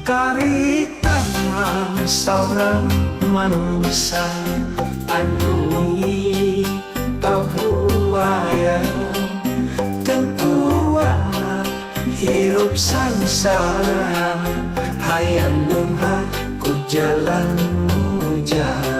Karitan saurang manusia anu pabuaya tentuana hirup sangsara hayang beunghar ku jalan mujaha.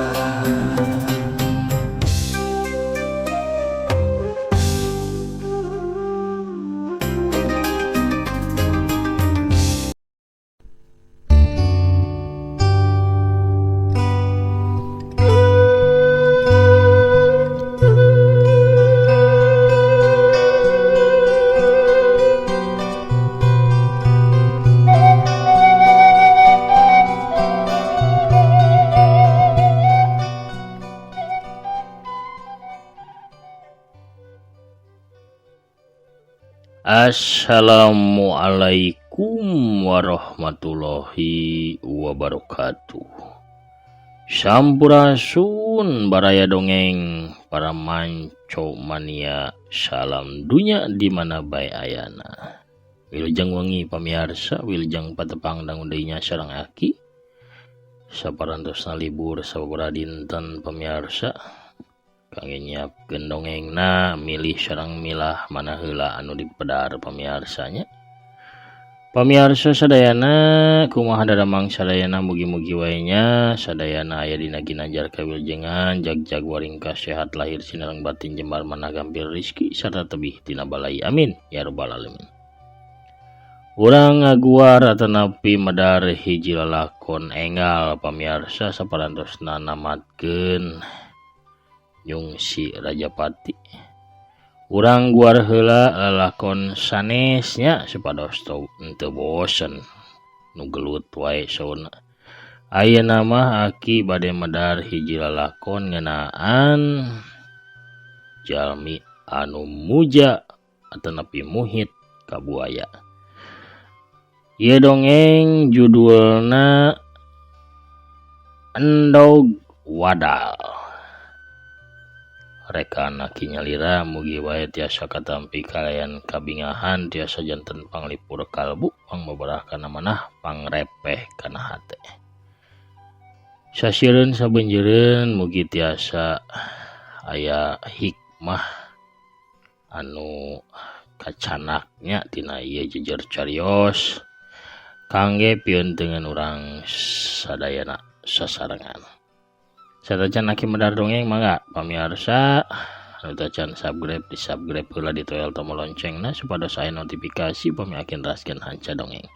Assalamualaikum warahmatullahi wabarakatuh. Sampurasun baraya dongeng para manco mania, salam dunya di mana bae ayana. Wilujeng wengi pamiarsa, wilujeng patepang dangu deui nya sareng aki. Saparantosna libur sababaraha dinten pamiarsa. Kangge nyiapkeun dongengna milih sareng milah mana heula anu dipedar pamiarsanya. Pamiarsa sadayana kumaha daramang sadayana mugi-mugi wae nya sadayana aya dina ginanjar kawilujengan jag-jag waringkas sehat lahir sinareng batin jembar manah gampil rizki sarta tebih tina balai amin ya rabbal alamin. Urang ngaguar atanapi medar hiji lalakon enggal pamiarsa saparantosna namatkeun nyungsi Rajapati. Urang guar heula lalakon sanesnya supados teu bosen nu gelut wae sauna. Ayeuna mah aki bade medar hiji lalakon ngeunaan jalmi anu muja atanapi muhit ka buaya. Ieu dongeng judulna Endog Wadal. Rekan aki nyalira mugi wae tiasa katampi kalayan kabingahan tiasa janten panglipur kalbu pangbeberah kana manah pangrepeh kana hate. Sasieureun sabenjeureun mugi tiasa aya hikmah anu kacanaknya tina ieu jejer carios kangge piunteungeun urang sadayana sasarengan. Satacan aki medar dongeng mangga pamiarsa anu tacan subscribe di subscribe heula di toel tombol loncengna supados aya notifikasi pami aki neraskeun hanca dongeng.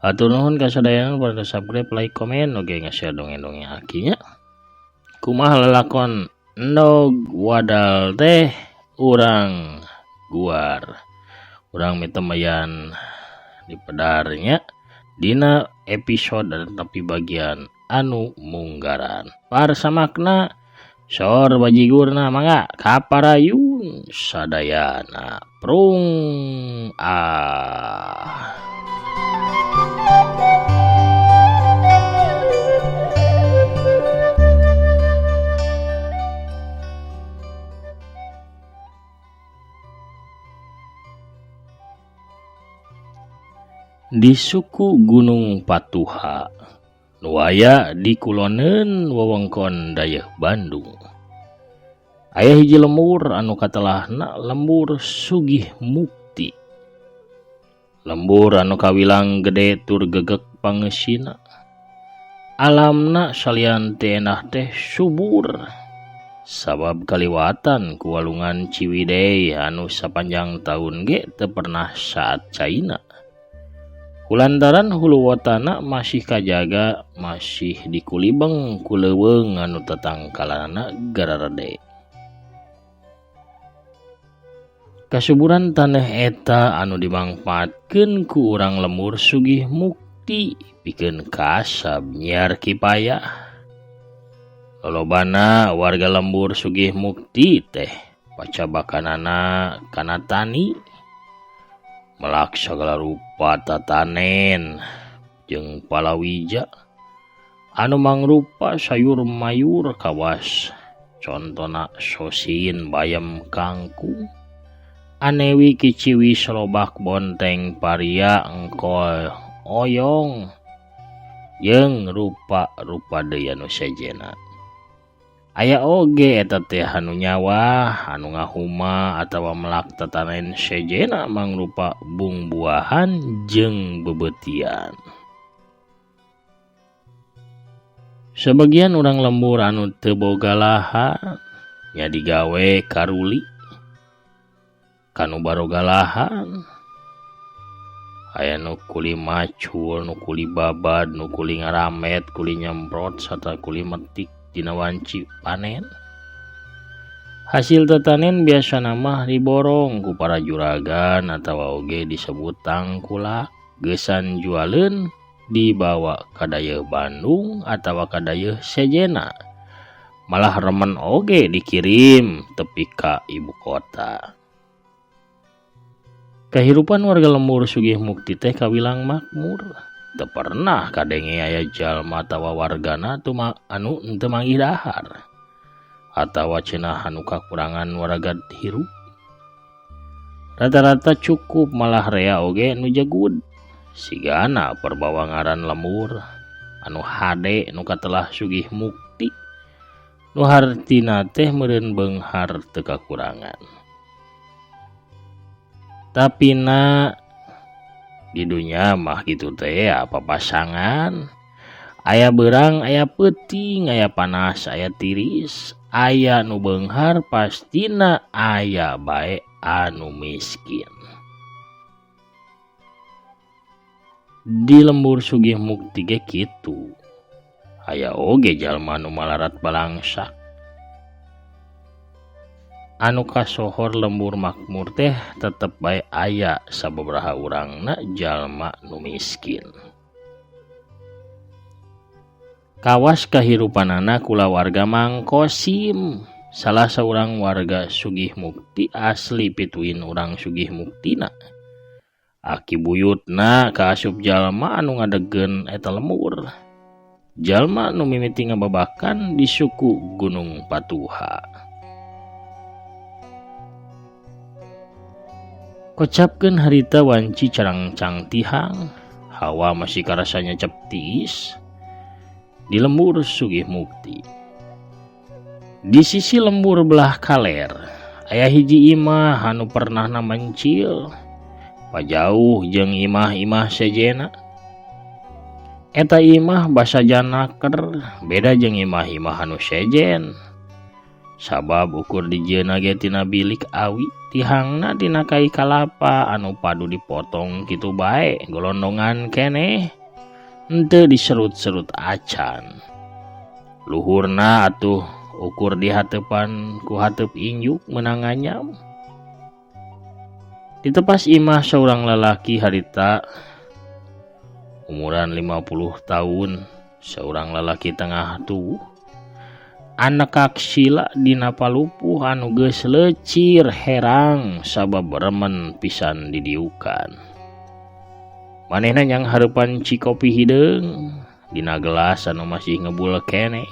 Hatur nuhun ka sadayana pada subscribe, like, komen oge nge-share dongeng-dongeng akinya. Kumaha lalakon endog wadal teh urang guar. Urang mitemayan di pedarnya dina episode dan tapi bagian anu munggaran. Parsamakna sor bajigurna mangga kaparayun sadayana prung ah. Di suku Gunung Patuha nu aya di kuloneun wewengkon Dayeuh Bandung. Aya hiji lembur anu katelahna lembur Sugih Mukti. Lembur anu kawilang gede tur gegek pangeusina. Alamna salian ti enah teh subur. Sabab kaliwatan ku walungan Ciwidey anu sapanjang taun ge teu pernah saat caina. Kulantaran hulu wotana masih kajaga masih dikulibeng ku leuweung anu tatangkalanana gararede. Kasuburan taneuh eta anu dimangpaatkeun ku urang lembur Sugih Mukti pikeun kasab nyiar kipayah. Lolobana warga lembur Sugih Mukti teh pacabakanana kana tani. Melak sagala rupa tatanen jeung palawija anu mangrupa sayur mayur kawas contona sosin bayam kangkung anewi kiciwi selobak bonteng paria engkol oyong Jeung rupa-rupa deui anu sejenna. Aya oge eta teh anu nyawah, anu ngahuma atawa melak tatanen sejenna mangrupa bungbuahan jeung bebeutian. Sebagian urang lembur anu teu boga lahan nya digawe karuli kanu baroga lahan. Aya nu kuli macul, nu kuli babad, nu kuli ngaramet, kuli nyemprot sarta kuli metik dina wanci panen. Hasil tetanen biasana mah diborong ku para juragan atawa oge disebut tangkulak geusan jualeun dibawa ka dayeuh Bandung atawa ka dayeuh sejenna. Malah remen oge dikirim tepi ka ibu kota. Kahirupan warga lembur Sugih Mukti teh kawilang makmur. Teu pernah kadenge aya jalma atawa wargana anu teu manggih dahar atawa cenah anu kakurangan waragad hirup. Rata-rata cukup malah rea oge nu jegud. Sigana perbawa ngaran lembur anu hade nu katelah Sugih Mukti nu hartina teh meureun beunghar teu kakurangan. Tapi na di dunya mah kitu teh apa pasangan aya beurang aya peuting aya panas aya tiris aya nu beunghar pastina aya bae anu miskin. Di lembur Sugih Mukti ge kitu. Aya oge jalma anu malarat balangsak. Anu kasohor lembur makmur teh tetep bae aya sababaraha urangna jalma nu miskin. Kawas kahirupanana kulawarga Mang Kosim, salah saurang warga Sugih Mukti asli pituin urang Sugih Muktina. Aki buyutna kaasup jalma anu ngadegkeun eta lembur. Jalma nu mimiti ngababakan di suku Gunung Patuha. Kocapkeun harita wanci carangcang tihang, hawa masih karasa nyecep tiis di lembur Sugih Mukti. Di sisi lembur belah kaler, aya hiji imah anu pernahna mencil. Pajauh jeung imah-imah sejenna. Eta imah basa janaker beda jeung imah-imah anu sejen. Sabab ukur dijieunna ge tina bilik awi tihangna tina kai kalapa anu padu dipotong kitu bae golondongan keneh henteu diserut-serut acan. Luhurna atuh ukur dihateupan ku hateup injuk meunang nganyam. Ditepas imah seorang lalaki harita umuran 50 tahun, seorang lalaki tengah tuh anak kaksila dina palupuh anu geus lecir herang sabab remen pisan didiukan. Manehna nyang hareupan cikopi hideung dina gelas anu masih ngebul keneh.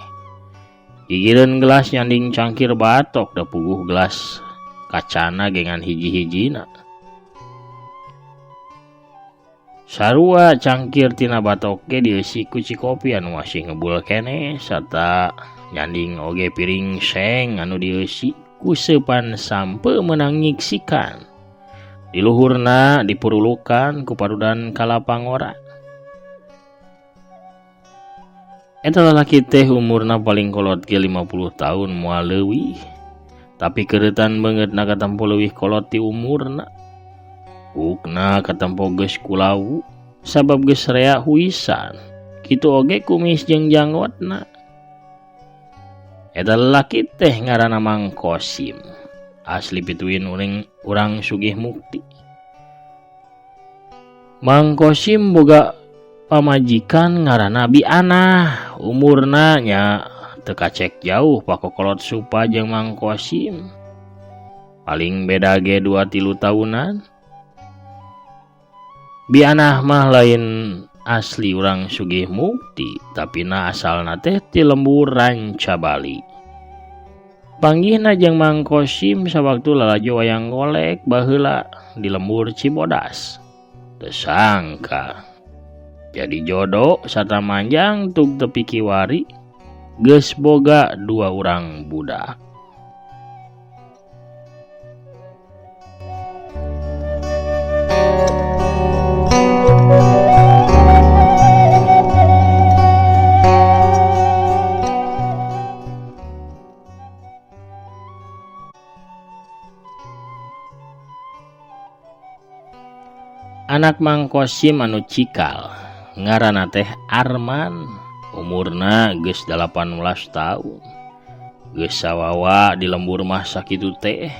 Gigireun gelas nyanding cangkir batok da puguh gelas kacana gengan hiji-hijina. Sarua cangkir tina batok ge dieusi ku cikopi anu masih ngebul keneh sarta nyanding oge piring seng anu dieusi ku seupan sampe meunang nyiksikan. Di luhurna dipurulukan ku parudan kalapa ngora. Eta lalaki teh umurna paling kolot ge 50 tahun moal leuwih. Tapi keureutan beungeutna katempo leuwih kolot ti umurna. Ukna katempo geus kulawu sabab geus rea huisan. Kitu oge kumis jeung janggotna. Eta lalaki teh ngaranna Mang Kosim. Asli pituin urang Sugih Mukti. Mang Kosim boga pamajikan ngaranna Bi Anah. Umurna nya teu kacek jauh pakokolot Supa jeung Mang Kosim. Paling beda ge 2-3 tahunan. Bi Anah mah lain asli urang Sugih Mukti, tapi na asalna teh ti lembur Ranca Bali. Panggihna jeung Mang Kosim sawaktu lalajo wayang golek baheula di lembur Cibodas. Teu sangka. Jadi jodoh sarta manjang tug tepi kiwari geus boga dua urang budak. Anak Mang Kosim anu cikal ngaranna teh Arman, umurna geus 18 tahun. Geus sawawa di lembur mah sakitu teh.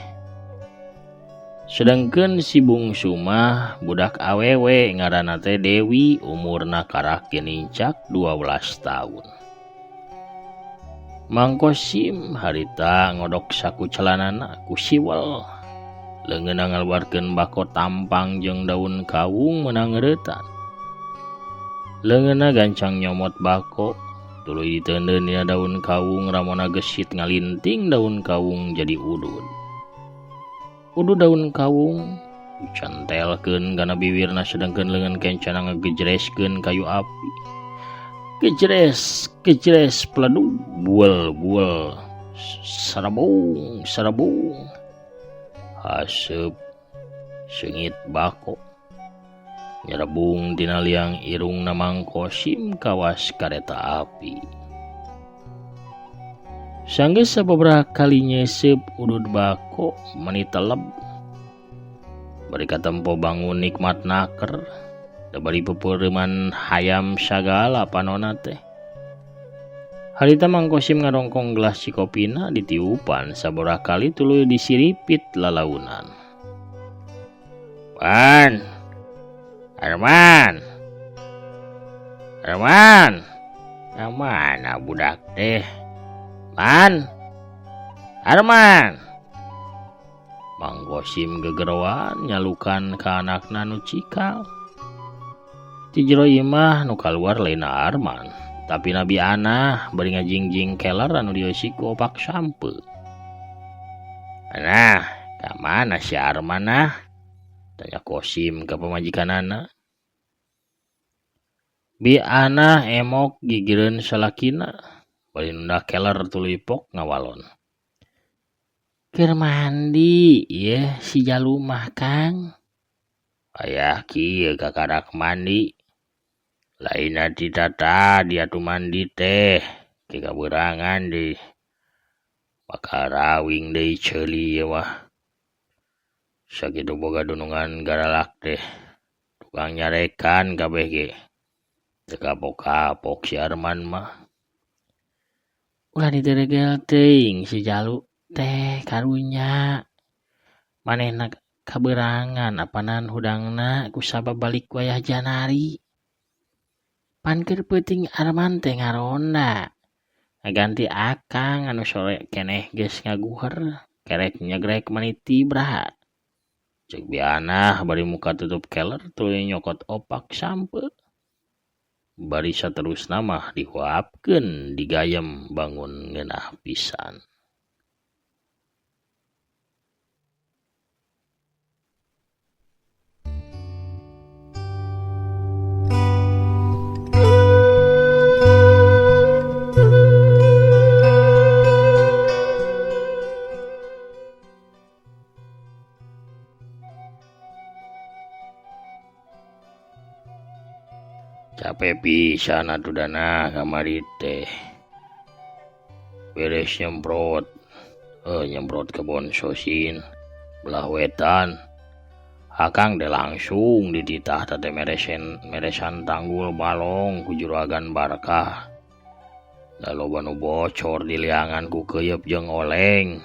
Sedangkeun si bungsu mah budak awewe ngaranna teh Dewi, umurna karak genincak 12 tahun. Mang Kosim harita ngodok saku celanana ku siwel. Leungeunna ngaluarkeun bako tampang jeung daun kawung meunang reutan. Leungeunna gancang nyomot bako, tuluy diteundeun dina daun kawung ramona gesit ngalinting daun kawung jadi udud. Udud daun kawung dicantelkeun kana biwirna sedangkeun leungeun kencana ngagejreskeun kayu api. Gejres, gejres peledug, buel-buel, sarabung, sarabung. Haseup seungit bako nyerebung tina liang irungna Mang Kosim kawas kareta api. Sanggeus sababaraha kali nyeuseup udud bako meni teleb. Bari katempo bangun nikmat naker, da bari peupeureuman hayam sagala panona teh. Harita Mang Kosim ngarongkong gelas cikopina ditiupan sabaraha kali tuluy disiripit lalaunan. Pan, Arman, Arman, mana budak teh? Man, Arman. Mang Kosim gegeroan nyalukan ka anakna nu cikal. Ti jero imah nu kaluar lain Arman, tapi Nabi Anah bari ngajingjing keler anu dieusi ku opak sampe. Nah, ka mana si Arman ah? Tanya Kosim ka pamajikanana. Bi Anah emok gigireun salakina, bari nunda keler tuluy pok ngawalon. Keur mandi ieu si jalu mah Kang. Aya kieu kakarak mandi. Lainna ti tadi atuh mandi teh ke kaberangan deui. Bakal rawing deui ceuli ieu mah. Sakitu boga dunungan garalak teh. Tukang nyarekan kabeh ge. Teu kapok-kapok si Arman mah. Ulah diteregel teuing si jalu teh karunya. Manehna kaberangan apanan hudangna kusabab balik wayah janari. Pan keur peuting Arman teh ngaronda. Ngaganti akang anu sore keneh geus ngaguher, kerek nyegrek mani tibra. Ceuk Bi Anah bari muka tutup keler tuluy nyokot opak sampe. Bari saterusna mah dihuapkeun digayem bangun ngeunah pisan. Capek pisan atuh dana kamari teh. Beres nyemprot, nyemprot kebon sosin belah wetan. Akang teh langsung dititah teh meresan tanggul balong ku juragan Barkah. Da loba nu bocor di liangan ku keuyeub jeung oleng.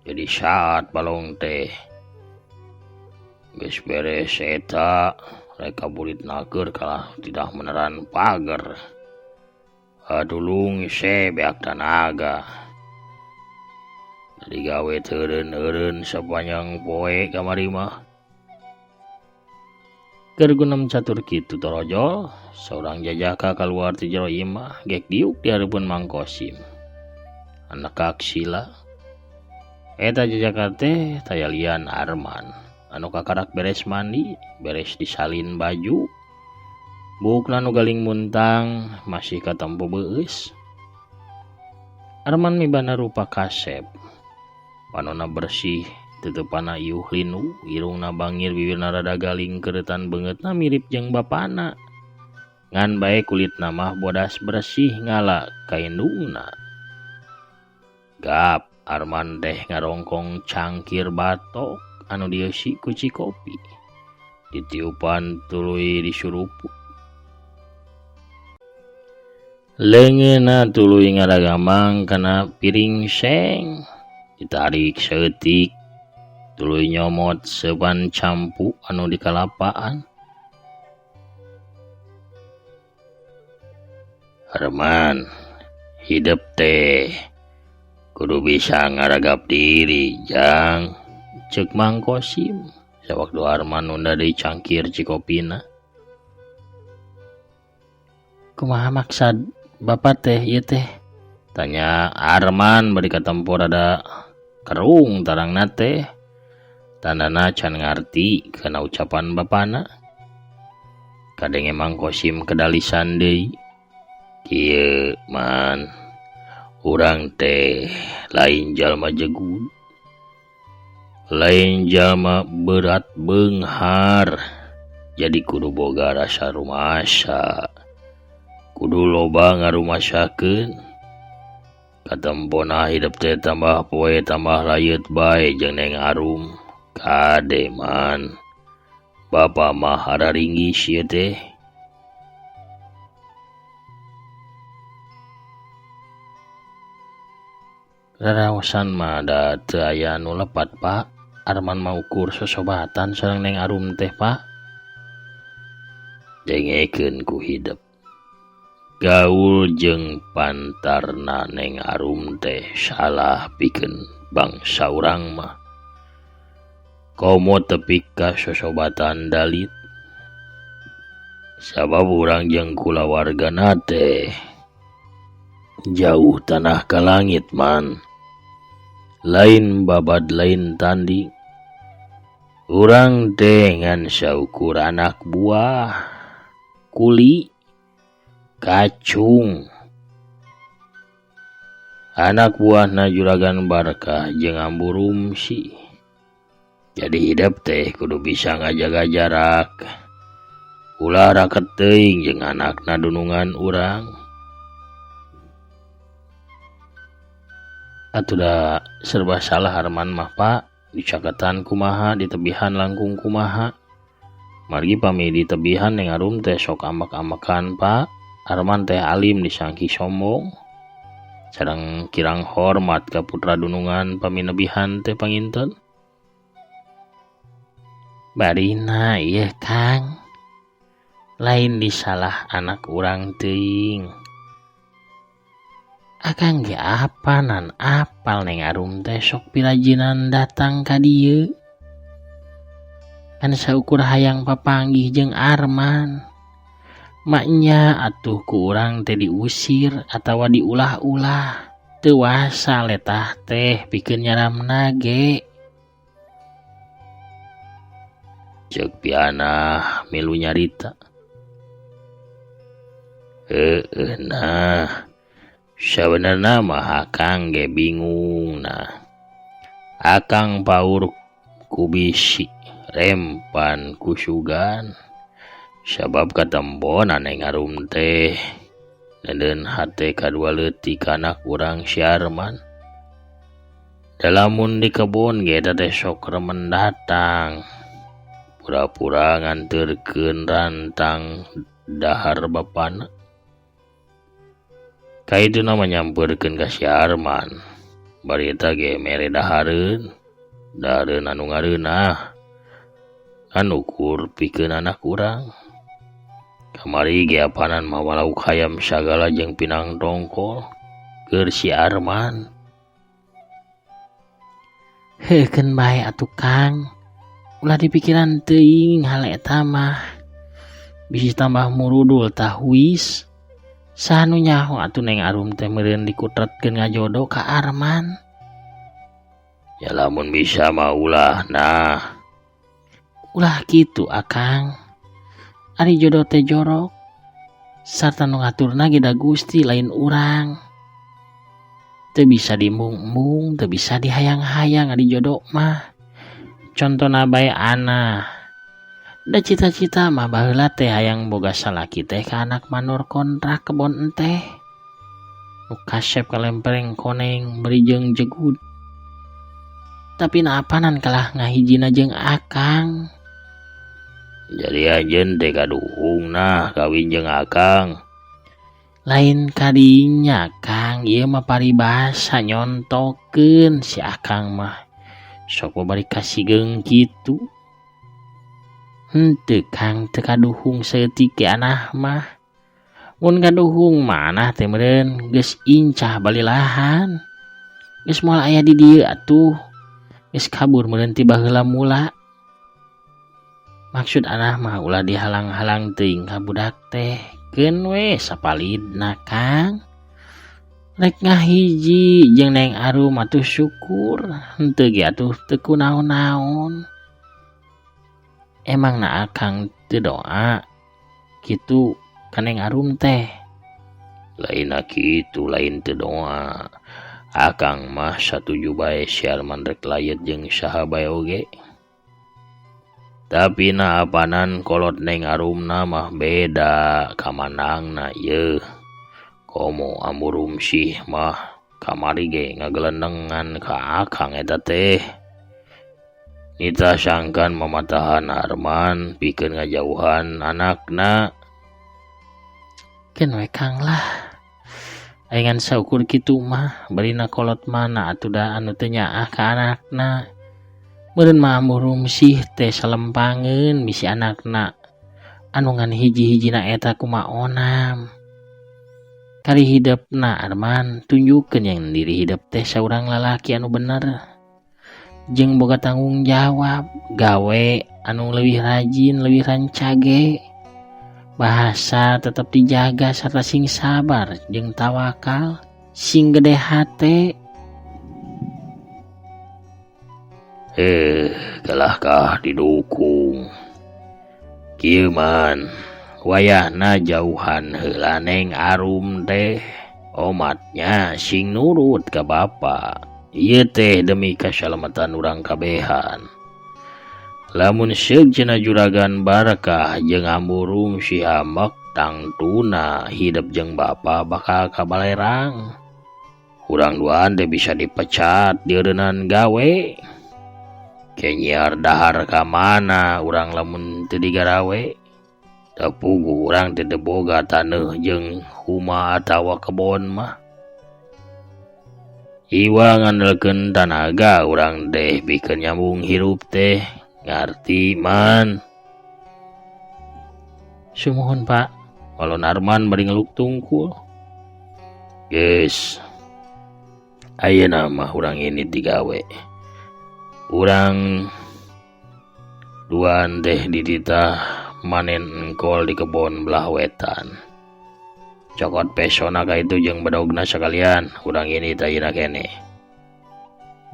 Jadi saat balong teh. Geus beres eta reka burit naker kalah tidak meneran pagar. Adulung se beak tanaga. Jadi gawe teureun-eureun sapanjang poe kamari mah. Keur gunem catur kitu torojol, saurang jajaka kaluar ti jero imah gek diuk di hareupeun Mang Kosim. Anak aksila. Eta jajaka teh tayalian Arman. Anu kakarak beres mandi, beres disalin baju. Buukna nu galing muntang masih katempo beueus. Arman mibanda rupa kasep. Panonna bersih, teuteupana iuh linu, irungna bangir, bibirna rada galing, keureutan beungeutna mirip jeung bapana. Ngan bae kulitna mah bodas bersih ngala ka indungna. Gap, Arman teh ngarongkong cangkir batok anu dieusi ku cikopi. Ditiupan tuluy disuruput. Leungeunna tuluy ngaragamang kana piring seng. Ditarik saeutik tuluy nyomot seupan campu anu dikalapaan. Arman, hidep teh kudu bisa ngaragap diri jang, ceuk Mang Kosim sawaktu Arman nunda deui cangkir cikopina. Kumaha maksad bapak teh ieu teh? Tanya Arman bari katempo rada kerung tarangna teh. Tandana can ngarti kana ucapan bapana. Kadenge Mang Kosim kedalisan deui. Kieu man, urang teh lain jalma jegud, lain jalma berat beunghar, jadi kudu boga rasa rumasa, kudu loba ngarumasakeun. Katempona hidep teh tambah poe tambah layeut bae jeung Neng Arum. Kade man, bapa mah hararinggis ieu teh. Raraosan mah da teu aya anu lepat Pak. Arman mah ukur sosobatan sareng Neng Arum teh Pak. Dengekeun ku hidep. Gaul jeung pantarna Neng Arum teh salah pikeun bangsa urang mah. Komo tepi ka sosobatan dalit. Sabab urang jeung kulawargana teh jauh tanah ka langit man. Lain babad lain tanding. Urang teh ngan saukur anak buah, kuli, kacung. Anak buahna Juragan Barkah jeung Ambu Rumsi. Jadi hidep teh kudu bisa ngajaga jarak. Ulah raket teuing jeung anakna dunungan urang. Atuh da serba salah Arman mah Pak. Dicaketan kumaha, ditebihan langkung kumaha. Margi pami ditebihan Neng Arum teh sok ambek-ambekan Pak. Arman teh alim disangki sombong. Sareng kirang hormat ka putra dunungan pami nebihan teh panginten. Barina ieu Kang, lain disalah anak urang teuing. Akang ge apanan apal Neng Arum teh sok pirajinan datang ka dieu. Kan saukur hayang papanggih jeung Arman. Maknya atuh ku urang teh diusir atawa diulah-ulah. Teu wasa letah teh pikeun nyaramna ge. Ceuk pianah milu nyarita. Heueuh nah. Sabenerna mah akang ge bingung nah. Akang paur ku bisi, rempan ku sugan. Sabab katempona Neng Arum teh neuneun hate kadua leutik anak urang si Arman. Da lamun di kebon ge eta teh sok remen datang. Pura-pura nganterkeun rantang dahar bapana. Kaituna mah nyampeurkeun ka si Arman. Bari eta ge mere dahareun, dahareun anu ngareunah. Anu ukur pikeun anak urang. Kamari ge apanan mawa lauk hayam sagala jeung pinang tongkol keur si Arman. Heukeun bae atuh Kang. Ulah dipikiran teuing hal eta mah. Bisi tambah murudul tahuis. Saha nu nyaho atuh Neng Arum teh meureun dikutretkeun ngajodo ka Arman. Ya lamun bisa mah ulah nah. Ulah kitu Akang. Ari jodoh teh jorok, Sarta nu ngaturna ge da Gusti lain urang. Teu bisa diembung-embung, teu bisa dihayang-hayang ari jodoh mah. Contona bae anah. Da cita-cita mah baheula teh hayang boga salaki teh ka anak mandor kontrak kebon enteh. Nu kasep kalempreng koneng bari jeung jegud. Tapi na apanan kalah ngahijina jeung akang. Jadi anjeun teh kaduhung nah kawin jeung akang. Lain kadinya Kang, ieu mah paribasa nyontokeun si akang mah. Sok bari kasigeung kitu. Henteu Kang, teu kaduhung saeutik ge anah mah. Mun kaduhung mah anah teh meureun geus incah balilahan. Geus moal aya di dieu atuh. Geus kabur meureun ti baheula mula. Maksud anah mah ulah dihalang-halang teuing ka budak teh. Keun we sapalidna Kang. Rek ngahiji jeung Neng Arum atuh syukur, henteu ge atuh teu kunaon-naon. Emang na akang teu doa kitu ka Neng Arum teh. Lain kitu, lain teu doa. Akang mah satuju bae si Arman rek layet jeung saha bae oge. Tapi na apanan kolot Neng Arumna mah beda kamanangna yeuh. Komo amurum sih mah kamari ge ngagelenengan ka akang eta teh. Nita sangkan mamatahan Arman pikeun ngajauhan anakna. Keun we Kang lah. Aing saukur kitu mah barina kolot mana atuh da anu teu nyaah ka anakna. Meureun mah amurum sih teh salempangeun bisi anakna anu ngan hiji-hijina eta kumaonam. Kari hidepna Arman tunjukkeun yang diri hidep teh saurang lalaki anu bener. Jeung boga tanggung jawab, gawe anu leuwih rajin, leuwih rancage. Bahasa tetep dijaga sarta sing sabar jeung tawakal, sing gede hate. Kalahkah didukung. Kieu man, wayahna jauhan heula Neng Arum teh. Omatnya sing nurut ka bapa. Ieu teh demi kasalamatan urang kabehan. Lamun seug cenah juragan Barakah jeung amburum si ambek tangtuna hidep jeung bapa bakal kabalerang. Urang duaan teh bisa dipecat dieureunnan gawe. Kenyiar dahar ka mana urang lamun teu digarawe. Da puguh urang teh teu boga taneuh jeung huma atawa kebon mah. Iwa ngandelkeun tanaga urang teh pikeun nyambung hirup teh. Ngarti man. Sumuhun Pak. Walon Arman bari ngeluk tungkul. Geus. Ayeuna mah urang ini digawe. Urang duaan teh dititah manen engkol di kebon belah wetan. Cokot pesona ka itu jeung bedogna sakalian, urang ini tayina keneh.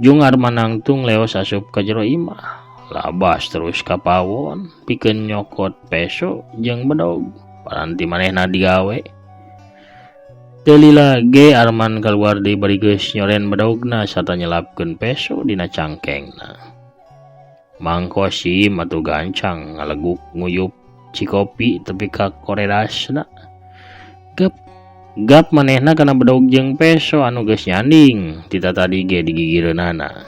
Jung Arman nangtung leos asup ka jero imah. Labas terus ka pawon pikeun nyokot peso jeung bedog. Paranti manehna digawe. Teu lila ge Arman kaluar deui bari geus nyoren bedogna sarta nyelapkeun peso dina cangkengna. Mang Kosim atuh gancang ngaleguk nguyup cikopi tepi ka koredasna. Gap gap manehna kana bedog jeung peso anu geus nyanding tita tadi ge digigireunana.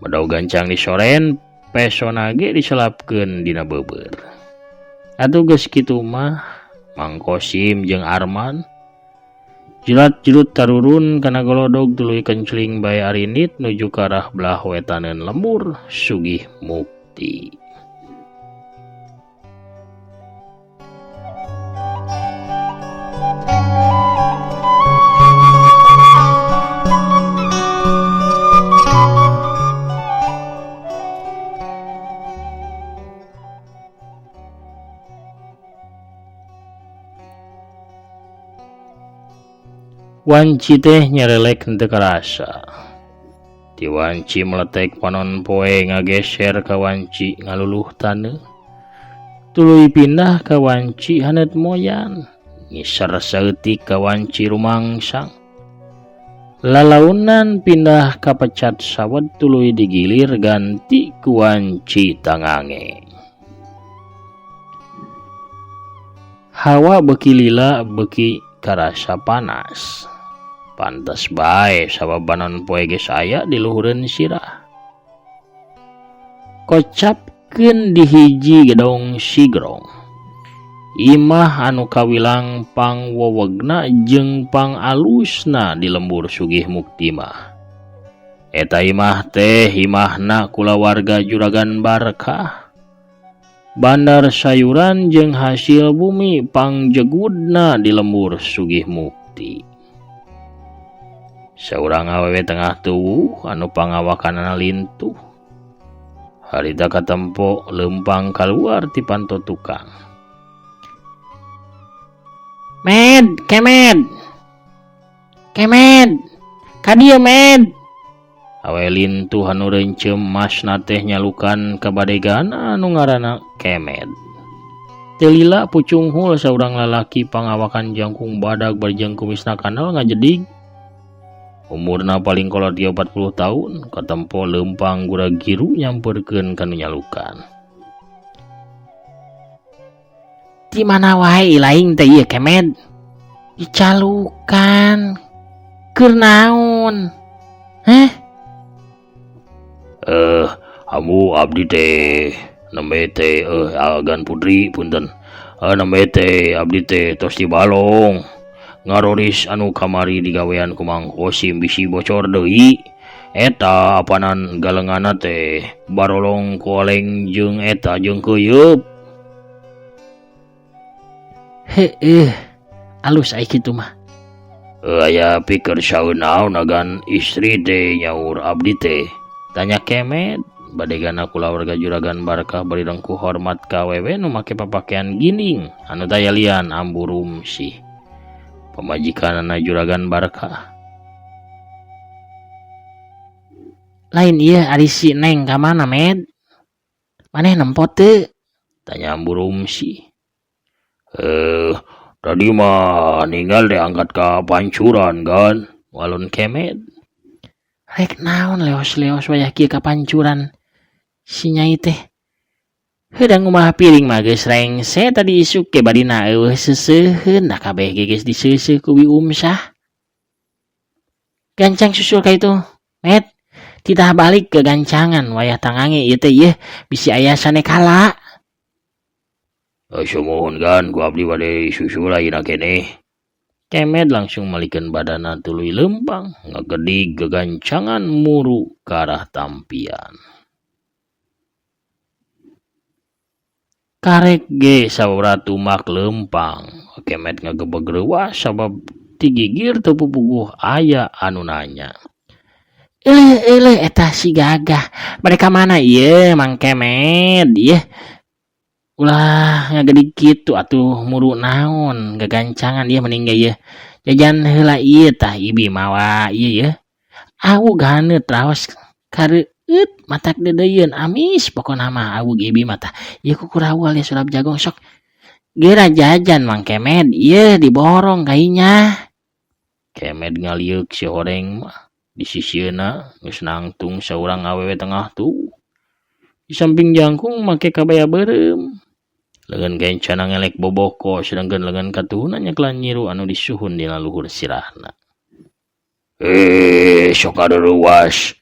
Bedog gancang disoren, pesona ge diselapkeun dina beubeur. Atuh geus kitu mah Mang Kosim jeung Arman jilat-jilut tarurun kana golodog tuluy kencling bae arinit nuju ka arah belah wetaneun lembur Sugih Mukti. Wanci teh nyerelek henteu karasa. Ti wanci meletek panon poe ngageser ka wanci ngaluluh taneuh. Tuluy pindah ka wanci haneut moyan. Ngiser saeutik ka wanci rumangsang. Lalaunan pindah ka pecat sawed tuluy digilir ganti ku wanci tangange. Hawa beuki lila beuki karasa panas. Pantes bae sabab panon poe geus aya di luhureun sirah. Kocapkeun di hiji gedong sigrong. Imah anu kawilang pangwewegna jeung pangalusna di lembur Sugih Mukti mah. Eta imah teh imahna kulawarga Juragan Barkah. Bandar sayuran jeung hasil bumi pangjegudna di lembur Sugih Mukti. Saurang awewe tengah tuwuh anu pangawakanana lintuh. Harita katempo leumpang kaluar ti panto tukang. Med, kemed. Kemed. Ka dieu med. Awe lintuh anu rencem masna teh nyalukan ka badegan anu ngaranna Kemed. Teu lila pucunghul saurang lalaki pangawakan jangkung badag bari jeung kumisna kandel ngajedig. Umurna paling kolot ge 40 tahun, katempo leumpang gura-giru nyamperkeun ka nu nyalukan. Di mana wae ilaing teh ieu Kemed? Dicalukan. Keur naon? Heh? Ambu abdi teh nembe teh agan putri punten. Nembe teh abdi teh tos dibalong. Ngaroris anu kamari digawean ku Mang Kosim bisi bocor deui. Eta apanan galenganna teh barolong ku oleng jeung eta jeung keuyeup. Heeh, alus ai kitu mah. Aya pikir saeun naon agan istri teh nyaur abdi teh. Tanya Kemed, badegana kulawarga Juragan Barkah bari rengkuh hormat ka awewe nu make papakean gining anu taya lian Ambu Rumsih. Pamajikanana Juragan Barkah. Lain ieu ari si Neng ka mana, Med? Maneh nempo teu? Tanya Ambu Rumsih. Tadi mah ninggal deh angkat ka pancuran kan? Walun Kemed. Rek naon leos-leos wayah kieu ka pancuran si nyai teh. Heudang ngumaha piring mah geus rengse tadi isuk ge badina eueuh seuseuheun da kabeh ge geus diseuseuh ku Bi Umsah. Gancang susul ka itu, Med. Titah balik ke gancangan wayah tangange ieu teh ieu bisi aya sanekala. Sumuhun kan ku abdi bade susul ayeuna keneh. Kemed langsung malikeun badana tuluy leumpang ngagedig gagancangan muru ka arah tampian. Karek ge saura tumak leumpang. Kemed ngagebeg reuas sabab ti gigir teu pupuguh aya anu nanya. Eleh eleh eta si gagah. Bade ka mana ieu Mang Kemed ieu? Ulah ngagedig kitu atuh muru naon gagancangan ieu mending ge ieu. Jajan heula ieu tah ibi mawa ieu ye. Awug haneut raos kareueut matak deudeuieun amis pokona mah awug ibi mah tah. Ieu kukurawal ya sulap jagung sok. Geura jajan Mang Kemed ieu diborong kainya. Kemed ngalieuk si horeng mah. Di sisieuna geus nangtung saurang awewe tengah tuh. Di samping jangkung make kabaya beureum. Leungeun kencana ngelek boboko sedangkeun leungeun katuhuna nyeklan nyiru anu disuhun dina luhur sirahna. Sok aruwas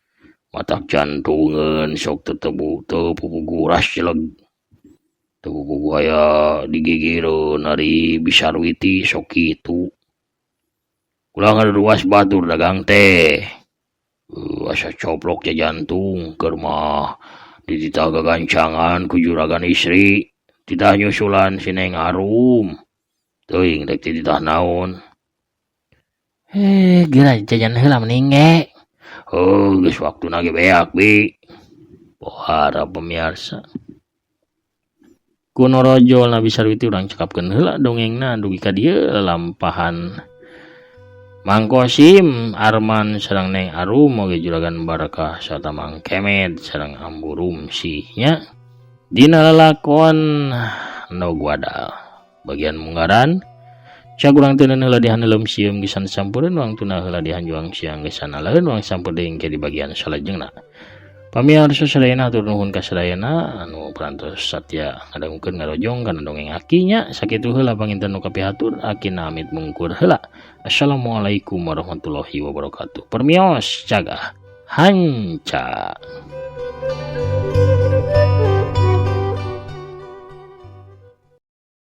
matak jantungeun sok tetebu teu pupuguras jeleg. Teu pupugu aya digigireun ari bisarwiti sok kitu. Ulah ngaruas batur dagang teh. Asa coplok jantung keur mah dititah gagancangan ku juragan istri. Titah nyusulan si Neng Arum. Teuing rek titah naon. Geura jajan heula mending ge. Heuh, geus waktuna ge beak bi. Pohara pemirsa. Ku norojol Nabi Sarwiti urang cekapkeun heula dongengna dugi ka dieu lalampahan Mang Kosim, Arman sareng Neng Arum oge Juragan Barkah sarta Mang Kemed sareng Ambu Rumsih nya. Dina lalakon Endog Wadal bagian munggaran Cag urang teu heula dihaneuleum sieum geus sampureun, wangtuna heula dihanjuang siang geus naleun, wang sampur deui engke di bagian salajengna. Pamiarsa sadayana, hatur nuhun ka sadayana anu parantos satya ngadangukeun ngarojong kana dongeng Aki nya. Sakitu heula panginten nu kapihatur, Aki amit mungkur heula. Assalamualaikum warahmatullahi wabarakatuh. Permios, cagah hanca.